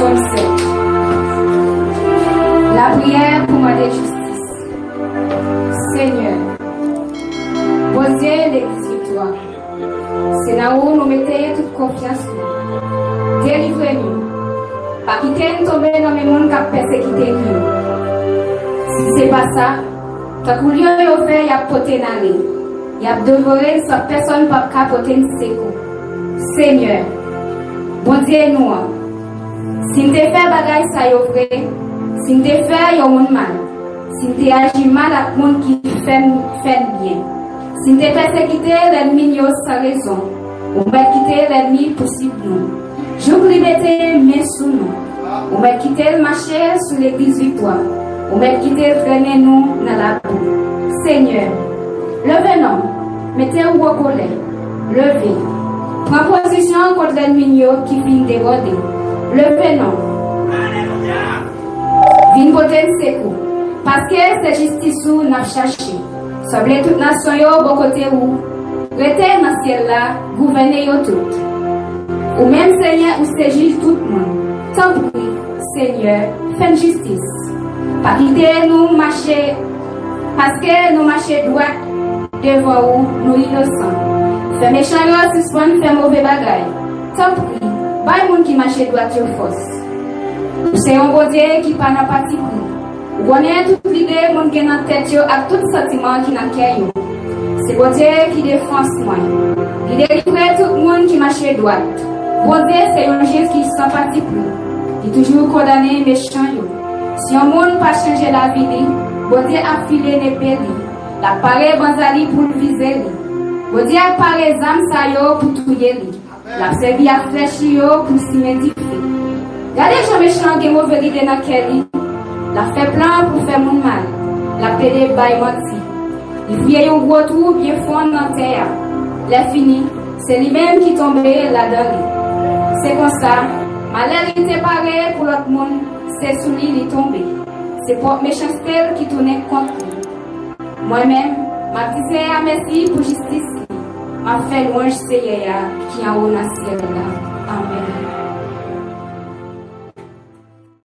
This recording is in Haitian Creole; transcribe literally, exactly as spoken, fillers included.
Sòm sèt. Lapriyè pou mande jistis. Senyè, Bondye legliz viktwa, se nan ou nou mete tout konfyans nou. Delivre nou. Pa kite n tonbe nan men moun k ap pèsekite n yo. Si se pa sa, tankou lyon yo fè, y ap pote n ale. Y ap devore n san pèsonn p ap ka pote n sekou. Senyè, Bondye nou an, si n te fè bagay sa yo vre, si n te fè yon moun mal, si n te aji mal ak moun ki fè n, fè n byen, si n te pèsekite lènmi n yo san rezon, ou mèt kite lènmi pousib nou. Jouk li mete men sou nou, ou mèt kite l mache sou legliz viktwa, ou mèt kite l trennen nou nan labou. Senyè, leve non, mete w an kolè, leve, pran pozisyon kont lènmi n yo ki fin debòde. Leve non, vin pote n sekou, paske se jistis ou n ap chache. Sanble tout nasyon yo bò kote ou. Rete nan syèl la, gouvène yo tout. Ou menm, Senyè, ou se jij tout moun. Tanpri, Senyè, fè n jistis. Pa kite nou mache, paske nou mache dwat devan ou, nou inosan. Fè mechan yo sispann fè move bagay. Tanpri, bay moun ki mache dwat yo fòs. Ou se yon Bondye ki pa nan patipri. Ou konnen tout lide moun gen nan tèt yo ak tout santiman ki nan kè yo. Se Bondye ki defans mwen. Li delivre tout moun ki mache dwat. Bondye se yon jij ki san patipri. Li toujou kondane mechan yo. Si yon moun pa chanje lavi li, Bondye ap file nepe li. L ap pare banza li pou l vize li. Bondye ap pare zam sa yo pou touye li. L ap sèvi ak flèch li yo pou simen dife. Gade jan mechan an gen move lide nan kè li. L ap fè plan pou fè moun mal. L ap plede bay manti. Li fouye yon gwo twou byen fon nan tè a. Lèfini, se li menm ki tonbe ladan li. Se konsa, malè li te pare pou lòt moun, se sou li li tonbe. Se pwòp mechanste l ki tounen kont li. Mwen menm, m ap di Senyè a mèsi pou jistis li. M ap fè lwanj Senyè a ki anwo nan syèl la. Amèn.